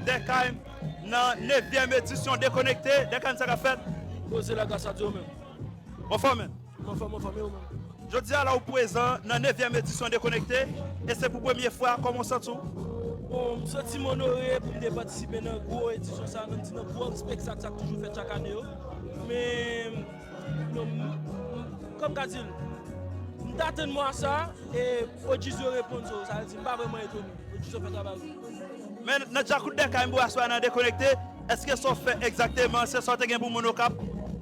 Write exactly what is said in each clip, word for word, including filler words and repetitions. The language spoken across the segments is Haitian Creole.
Dèkay nan nevyèm edisyon Dekonekte. Dèkay, sa k ap fèt? Poze la, gras a Dye, ou menm? Anfòm, men. Anfòm, anfòm, e ou menm? Jodi a la, ou prezan nan nevyèm edisyon Dekonekte, e se pou premye fwa. Kòman w santi w? Bon, m santi m onore pou m te patisipe nan gwo edisyon sa, nan ti, nan gwo espektak sa k toujou fèt chak ane yo. Men, non, m, m, kòm ka di l, m t atann mwa sa, e Odjiz yo reponn zo, sa vle di m pa vrèman etone. Odjiz yo fè travay yo. Men nan djakout Dèkay m pou aswè a nan Dekonekte, èske sa w fè egzakteman se sa w te gen pou moun Okap?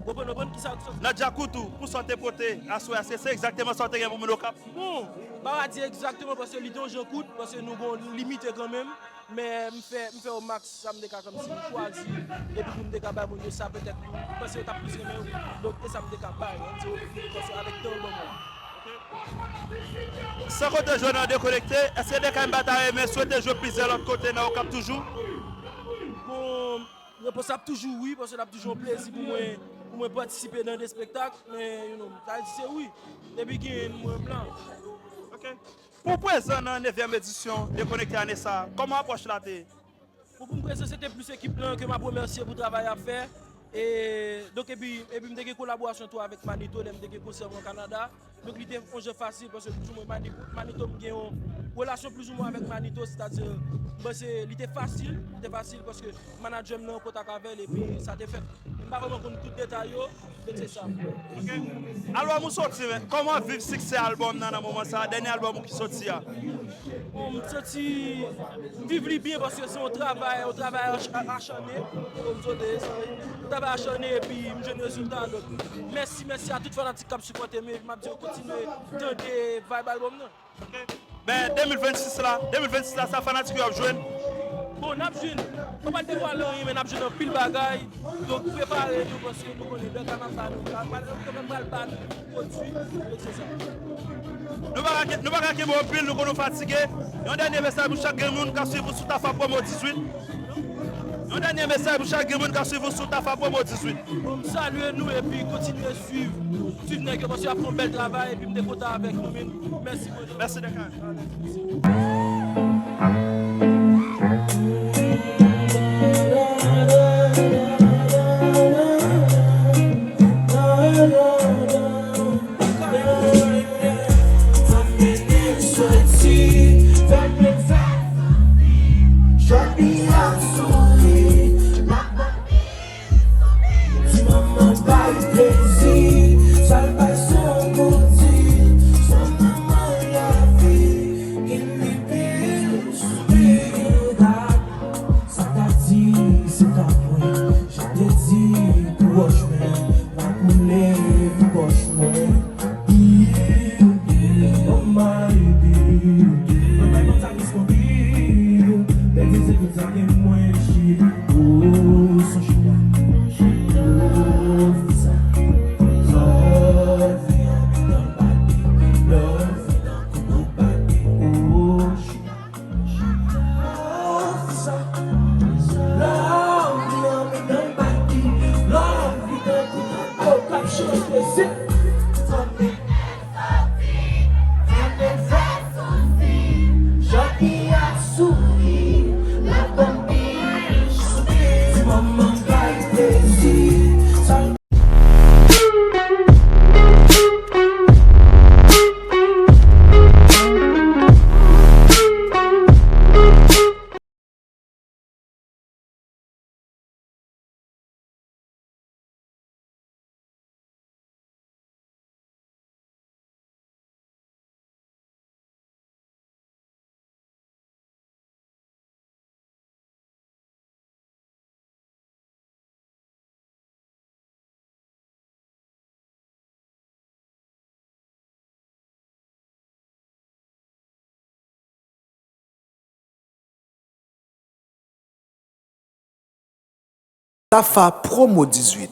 Reponn, reponn, kisa, kisa? Nan djakout ou, pou sa w te pote aswè a, èske se egzakteman sa w te gen pou moun Okap? Bon, m pa ka di egzakteman paske li te yon jan kout, paske nou gon limite kanmenm, men m fè, m fè o max sa m te ka kòmsi chwazi, epi pou m te ka bay moun yo sa petèt m panse yo t ap plis renmen wi. Donk, e sa m te ka bay, ann di w, paske avèk tan yo ban mwen. San kote jwe nan Dekonekte, èske Dèkay m pa ta renmen swete jwe plizyè lòt kote nan Okap toujou? Bon, repons la ap toujou wi, paske l ap toujou yon plezi pou mwen, pou mwen patisipe nan de espektak, men, you know, sa vle di se wi. Depi gen, mwen, m la. Ok. Pou prezan nan nevyèm edisyon Dekonekte ane sa a, kòman apwòch la te ye? Bon, pou m prezan, se te plis ekip lan ke m ap remèsye pou travay y ap fè. E, donk, epi, epi m te gen kolaborasyon tou avèk Manito, lè m te gen konsè mwen Kanada. Donk, li te yon jan fasil, paske plizoumwen Mani-, Manito, m gen yon relasyon plizoumwen avèk Manito, sètadi, m panse li te fasil, li te fasil, paske manadjè m nan an kontak avè l, epi sa te fèt. M pa vrèman konn tout detay yo, men se sa. Ok. Albòm ou soti, men kòman w ap viv siksè albòm nan, nan moman sa a, dènye albòm ou ki soti a? Bon, m santi m viv li byen paske se yon travay, yon travay ach-, acharne, kòm m di w, se yon travay acharne epi m jwenn rezilta. Donk, mèsi, mèsi a tout fanatik k ap sipòte m, epi m ap di yo kontinye tande vibe albòm nan. Men de mil vennsis la, de mil vennsis la, sa fanatik yo ap jwenn? Bon, n ap jwenn, nou pa t devwale anyen, men n ap jwenn anpil bagay. Donk, prepare nou, paske nou konnen Dèkay m ap ba nou, nou pral, nou pral ba nou pwodui, donk se sa. Nou pa ka, nou pa ka kenbe w anpil, nou konnen w fatige. Yon dènye mesaj pou chak grenn moun k ap swiv ou sou Tafa Promo dizuit. Yon dènye mesaj pou chak grenn moun k ap swiv ou sou Tafa Promo dizuit. Bon, m salye nou epi kontinye swiv, swiv nèg yo, paske y ap fè yon bèl travay, epi m te kontan avèk nou, men mèsi, brother. Mèsi, Dèkay. Ti manman bay plezi, sa l bay se yon bouti, se manman lavi, gen li pil souri, gen gad. Sa ta di, se ta mwen, jan te di pou wòch mwen, pa koule pou wòch mwen. Oh my baby, mwen bay kontak disponible. Baby, se tout sa gen mwen, chéri. Oh, son chita. Oh, sa. Love, love, love, love, love, oh, chita. Tafa Promo dizuit,